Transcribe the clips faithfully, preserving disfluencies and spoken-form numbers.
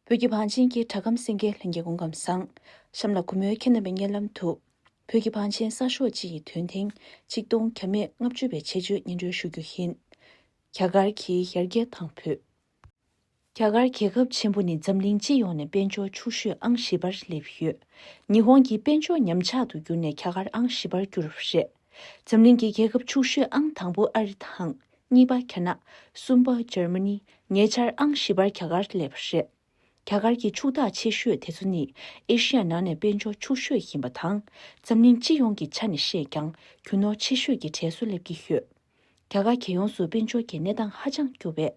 བོད་ཀྱི་བང་ཆེན་གྱི་སྒྲ་སྒམ་གསན་མཁན་ལྷན་རྒྱས་སྐུ་ཁམས་བཟང་། གཤམ་ལ་གུས་མོས་ཁྱེད་རྣམ་པའི་སྙན་ལམ་དུ། བོད་ཀྱི་བང་ཆེན་གསར་ཤོག་སྤྱི་ཡི་དོན་ཐེངས་ཆིག་སྟོང་བརྒྱ་མེད་ལྔ་བཅུ་པའི་ཆེད་སྤྱོད་སྙན་སྒྲོན་ཞུ་རྒྱུ་ཡིན། རྒྱ་གར་གྱི་ཡར་རྒྱས་དང་བོད། རྒྱ་གར་རྒྱལ་ཁབ་ཆེན་པོ་ནི་འཛམ་གླིང་སྤྱི་ཡོངས་ནས་དཔལ་འབྱོར་ཕྱུག་ཤོས་ཨང་བཞི་པར་སླེབས་ཡོད། ཉི་ཧོང་གི་དཔལ་འབྱོར་ཉམས་ཆག་ཏུ་གྱུར་ནས་རྒྱ་གར་ཨང་བཞི་པར་གྱུར་པ་རེད། འཛམ་གླིང་གི་རྒྱལ་ཁབ་ཕྱུག་ཤོས་ཨང་དང་པོ་ཨ་རི་དང་། གཉིས་པ་རྒྱ་ནག་གསུམ་པ་འཇར་མ་ནི། ཉེ་ཆར་ཨང་བཞི་པར་རྒྱ་གར་སླེབས་པ་རེད། རྒྱ་གར་གྱི་ཕྱུག་བདག་ཆེ་ཤོས་དེ་ཚོ་ནི་ཨེ་ཤི་ཡ་ནང་ནས་དཔལ་འབྱོར་ཕྱུག་ཤོས་ཡིན་པ་དང་། འཛམ་གླིང་སྤྱི་ཡོངས་ཀྱི་ཆ་ནས་བཤད་ཀྱང་རྒྱུ་ནོར་ཆེ་ཤོས་ཀྱི་གྲས་སུ་སླེབས་ཀྱི་ཡོད། རྒྱ་གར་རྒྱལ་ཡོངས་སུ་དཔལ་འབྱོར་གྱི་གནས་སྟངས་ཧ་ཅང་སྐྱོ་བས།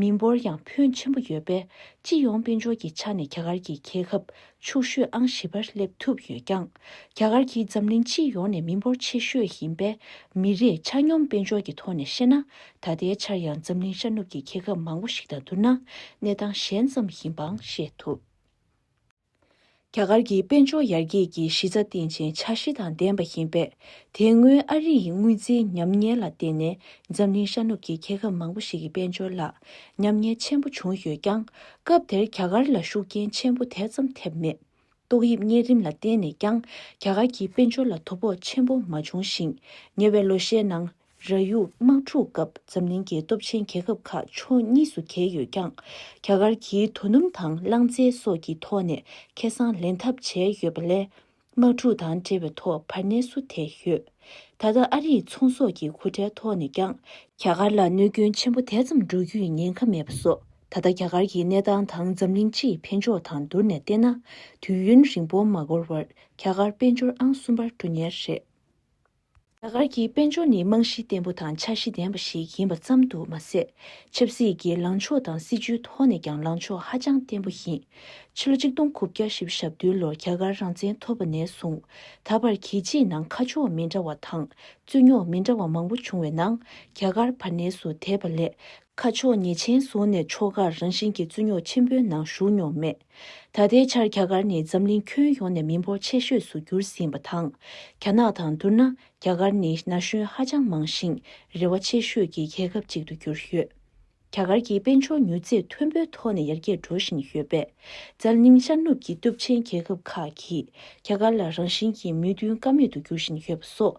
མི་འབོར་ཡང་ཕོན་ཆེན་པོ་ཡོད་པས། སྤྱི་ཡོངས་དཔལ་འབྱོར་གྱི་ཆ་ནས་རྒྱ་གར་གྱི་རྒྱལ་ཁབ་ཕྱུག་ཤོས་ཨང་བཞི་པར་སླེབས་ཐུབ་ཡོད་ཀྱང་། རྒྱ་གར་གྱིས་འཛམ་གླིང་སྤྱི་ཡོངས་ནས་མི་འབོར་ཆེ་ཤོས་ཡིན་པས། མི་རེའི་ཆ་སྙོམས་དཔལ་འབྱོར་གྱི་ཐོག་ནས་བཤད་ན། ད་ལྟའི་ཆར་ཡང་འཛམ་གླིང་ཤར་ནུབ་ཀྱི་རྒྱལ་ཁབ་མང་པོ་ཞིག་དང་བསྡུར་ན། གནས་སྟངས་ཞན་ཙམ་ཡིན་པའང་ཤེས་ཐུབ། རྒྱ་གར་གྱི་དཔལ་འབྱོར་ཡར་རྒྱས་ཀྱི་གཞི་རྩ་རྟེན་ཅན་འཆར་གཞི་དང་ལྡན་པ་ཡིན་པས། དེ་སྔོན་ཨ་རི་ཡི་དངུལ་རྩའི་ཉམས་ཉེན་ལ་བརྟེན་ནས་འཛམ་གླིང་ཤར་ནུབ་ཀྱི་རྒྱལ་ཁབ་མང་པོ་ཞིག་གི་དཔལ་འབྱོར་ལ་ཉམས་ཉེན་ཆེན་པོ་བྱུང་ཡོད་ཀྱང་། སྐབས་དེར་རྒྱ་གར་ལ་ཤུགས་རྐྱེན་ཆེན་པོ་དེ་ཙམ་ཐེབས་མེད། ཏོག་དབྱིབས་གཉན་རིམས་ལ་བརྟེན་ནས་ཀྱང་རྒྱ་གར་གྱི་དཔལ་འབྱོར་ལ་དོ་ཕོག་ཆེན་པོ་མ་བྱུང་ཞིང་། ཉེ་བའི་ལོ་ཤས་ནང་། ར་ཡུག་དམག་འཁྲུག་སྐབས་འཛམ་གླིང་གི་སྟོབས་ཆེན་རྒྱལ་ཁབ་ཁག་ཕྱོགས་གཉིས་སུ་གྱེས་ཡོད་ཀྱང་། རྒྱ་གར་གྱིས་དོ་སྣུམ་དང་རླངས་རྫས་སོགས་ཀྱི་ཐོག་ནས་ཁེ་བཟང་ལེན་ཐབས་བྱས་ཡོད་པ་ལས། དམག་འཁྲུག་དང་འབྲེལ་བའི་ཐོག་བར་གནས་སུ་ཐལ་ཡོད། ད་ལྟ་ཨ་རིའི་ཚོང་ཟོག་གི་གོ་ཁྲལ་ཐོག་ནས་ཀྱང་རྒྱ་གར་ལ་གནོད་སྐྱོན་ཆེན་པོ་དེ་ཙམ་འགྲོ་རྒྱུའི་ཉེན་ཁ་མེད་པ་སོགས། ད་ལྟ་རྒྱ་གར་གྱི་གནས་སྟངས་དང་འཛམ་གླིང་སྤྱིའི་འཕེལ་ཕྱོགས་དང་བསྡུར་ནས་བལྟས་ན། དུས་ཡུན་རིང་པོ་མ་འགོར་བར་རྒྱ་གར་དཔལ་འབྱོར་ཨང་གསུམ་པར་འགྲོ་ཉེན་རེད། རྒྱ་གར་གྱི་དཔལ་འབྱོར་ནི་རྨང་གཞི་བརྟན་པོ་དང་འཆར་གཞི་ལྡན་པ་ཞིག་ཡིན་པ་ཙམ་དུ་མ་ཟད། ཆབ་སྲིད་ཀྱི་ལངས་ཕྱོགས་དང་སྲིད་ཇུས་ཐོག་ནས་ཀྱང་ལངས་ཕྱོགས་ཧ་ཅང་བརྟན་པོ་ཡིན། ཕྱི་ལོ་ཆིག་སྟོང་དགུ་བརྒྱ་བཞི་བཅུ་ཞེ་བདུན་ལོར་རྒྱ་གར་རང་བཙན་ཐོབ་པ་ནས་བཟུང་། ད་བར་རྒྱལ་སྤྱིའི་ནང་ཁ་ཕྱོགས་མི་འདྲ་བ་དང་རྩོད་རྙོག་མི་འདྲ་བ་མང་པོ་བྱུང་བའི་ནང་། རྒྱ་གར་བར་གནས་སུ་བསྡད་པ་ལས། ཁ་ཕྱོགས་ཉེས་ཅན་བཟུང་ནས་ཕྱོགས་ཁག་རང་བཞིན་གྱི་རྩོད་རྙོག་ཆེན་པོའི་ནང་ཞུགས་མྱོང་མེད། ད་ལྟའི་ཆར་རྒྱ་གར་ནི་འཛམ་གླིང་ཁྱོན་ཡོངས་ནས་མི་འབོར་ཆེ་ཤོས་སུ་གྱུར་ཟིན་པ་དང་། རྒྱ་ནག་དང་བསྡུར་ན། རྒྱ་གར་ནི་ན་གཞོན་ཧ་ཅང་མང་ཞིང་། རེ་བ་ཆེ་ཤོས་ཀྱི་རྒྱལ་ཁབ་ཅིག་ཏུ་གྱུར་ཡོད། རྒྱ་གར་གྱི་དཔལ་འབྱོར་མྱུར་ཚད་མཐོན་པོའི་ཐོག་ནས་ཡར་རྒྱས་འགྲོ་བཞིན་ཡོད་པས། འཛམ་གླིང་ཤར་ནུབ་ཀྱི་སྟོབས་ཆེན་རྒྱལ་ཁབ་ཁག་གིས་རྒྱ་གར་ལ་རང་བཞིན་གྱིས་མོས་མཐུན་ཀ་མེད་དུ་འགྱུར་བཞིན་ཡོད་པ་སོགས།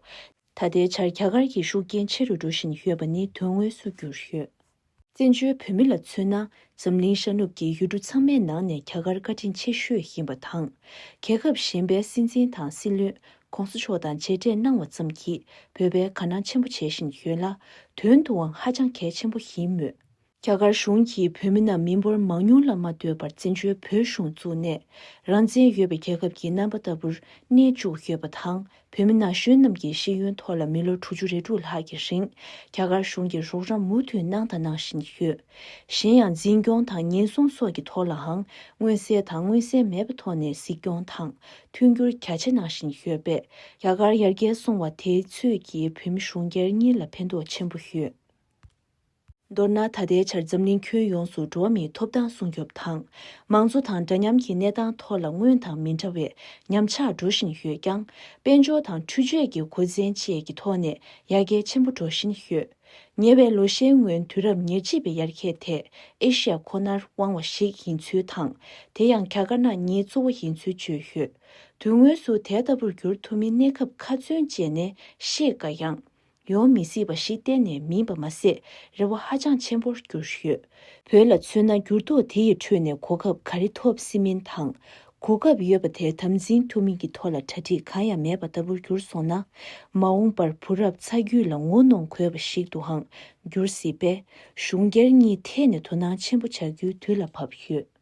ད་ལྟའི་ཆར་རྒྱ་གར་གྱི་ཤུགས་རྐྱེན་ཆེ་རུ་འགྲོ་བཞིན་ཡོད་པ་ནི་དོན་དངོས་སུ་གྱུར་ཡོད། བཙན་བྱོལ་བོད་མི་ལ་མཚོན་ན། འཛམ་གླིང་ཤར་ནུབ་ཀྱི་ཡུལ་གྲུ་ཚང་མའི་ནང་ནས་རྒྱ་གར་བཀའ་དྲིན་ཆེ་ཤོས་ཡིན་པ་དང་། རྒྱལ་ཁབ་གཞན་པའི་སྲིད་འཛིན་དང་སྲིད་བློན། གོང་ས་མཆོག་དང་མཇལ་འཕྲད་གནང་བ་ཙམ་གྱིས་བོད་པས་དགའ་སྣང་ཆེན་པོ་བྱེད་བཞིན་ཡོད་ལ། དོན་དུའང་ཧ་ཅང་གལ་ཆེན་པོ་ཡིན་མོད། རྒྱ་གར་གཞུང་གིས་བོད་མི་རྣམས་མི་འབོར་མང་ཉུང་ལ་མ་ལྟོས་པར་བཙན་བྱོལ་བོད་གཞུང་བཙུགས་ནས། རང་བཙན་ཡོད་པའི་རྒྱལ་ཁབ་ཀྱི་རྣམ་པ་ལྟ་བུར་གནས་བཅུག་ཡོད་པ་དང་། བོད་མི་ན་གཞོན་རྣམས་ཀྱི་ཤེས་ཡོན་ཐོག་ལ་མི་ལོ་དྲུག་ཅུ་རེ་དྲུག་ལྷག་གི་རིང་། རྒྱ་གར་གཞུང་གིས་རོགས་རམ་མུ་མཐུད་གནང་དང་གནང་བཞིན་ཡོད། གཞན་ཡང་འཛིན་སྐྱོང་དང་ཉེན་སྲུང་སོགས་ཀྱི་ཐོག་ལའང་མངོན་གསལ་དང་མངོན་གསལ་མེད་པའི་ཐོག་ནས་གཟིགས་སྐྱོང་དང་མཐུན་འགྱུར་རྒྱ་ཆེ་གནང་བཞིན་ཡོད་པས། རྒྱ་གར་ཡར་རྒྱས་སོང་བ་དེའི་ཚོད་ཀྱིས་བོད་མི་གཞུང་སྒེར་གཉིས་ལ་ཕན་ཐོགས་ཆེན་པོ་ཡོད། མདོར་ན། ད་ལྟའི་ཆར་འཛམ་གླིང་ཁྱོན་ཡོངས་སུ་འགྲོ་བ་མིའི་ཐོབ་ཐང་སྲུང་སྐྱོབ་དང་། མང་གཙོ་དང་འདྲ་མཉམ་གྱི་གནས་སྟངས་ཐོག་ལ་སྔོན་དང་མི་འདྲ་བའི་ཉམས་ཆག་འགྲོ་བཞིན་ཡོད་ཀྱང་། དཔལ་འབྱོར་དང་འཕྲུལ་ཆས་ཀྱི་འགོ་འཛིན་བཅས་ཀྱི་ཐོག་ནས་ཡར་རྒྱས་ཆེན་པོ་འགྲོ་བཞིན་ཡོད། ཉེ་བའི་ལོ་ཤས་སྔོན་དུས་རབས་ཉེར་གཅིག་པའི་ཡར་རྒྱས་དེ་ཨེ་ཤི་ཡ་ཁོ་ནར་དབང་བ་ཞིག་ཡིན་ཚུལ་དང་། དེ་ཡང་རྒྱ་དཀར་ནག་གཉིས་གཙོ་བོ་ཡིན་ཚུལ་བརྗོད་ཡོད། དོན་དངོས་སུ་དེ་ལྟ་བུར་འགྱུར་ཐུབ་མིན་གནས་སྐབས་ཁ་ཚོན་བཅད་ནས་ཤེས་དཀའ་ཡང་། ཡོང་མི་སྲིད་པ་ཞིག་གཏན་ནས་མིན་པ་མ་ཟད། རེ་བ་ཧ་ཅང་ཆེན་པོར་གྱུར་ཡོད། བོད་ལ་མཚོན་ན། འགྱུར་ལྡོག་དེ་ཡི་ཁྲོད་ནས་གོ་སྐབས་ག་རེ་ཐོབ་སྲིད་མིན་དང་། གོ་སྐབས་ཡོད་པ་དེ་དམ་འཛིན་ཐུབ་མིན་གྱི་ཐོག་ལ་གྲ་སྒྲིག་གང་ཡང་མེད་པ་ལྟ་བུར་གྱུར་སོང་ན། མ་འོངས་པར་བུ་རབས་ཚ་རྒྱུད་ལ་ངོ་གནོང་དགོས་པ་ཞིག་ཏུའང་འགྱུར་སྲིད་པས། གཞུང་སྒེར་གཉིས་ཐད་ནས་དོ་སྣང་ཆེན་པོ་བྱ་རྒྱུའི་དུས་ལ་བབ་ཡོད།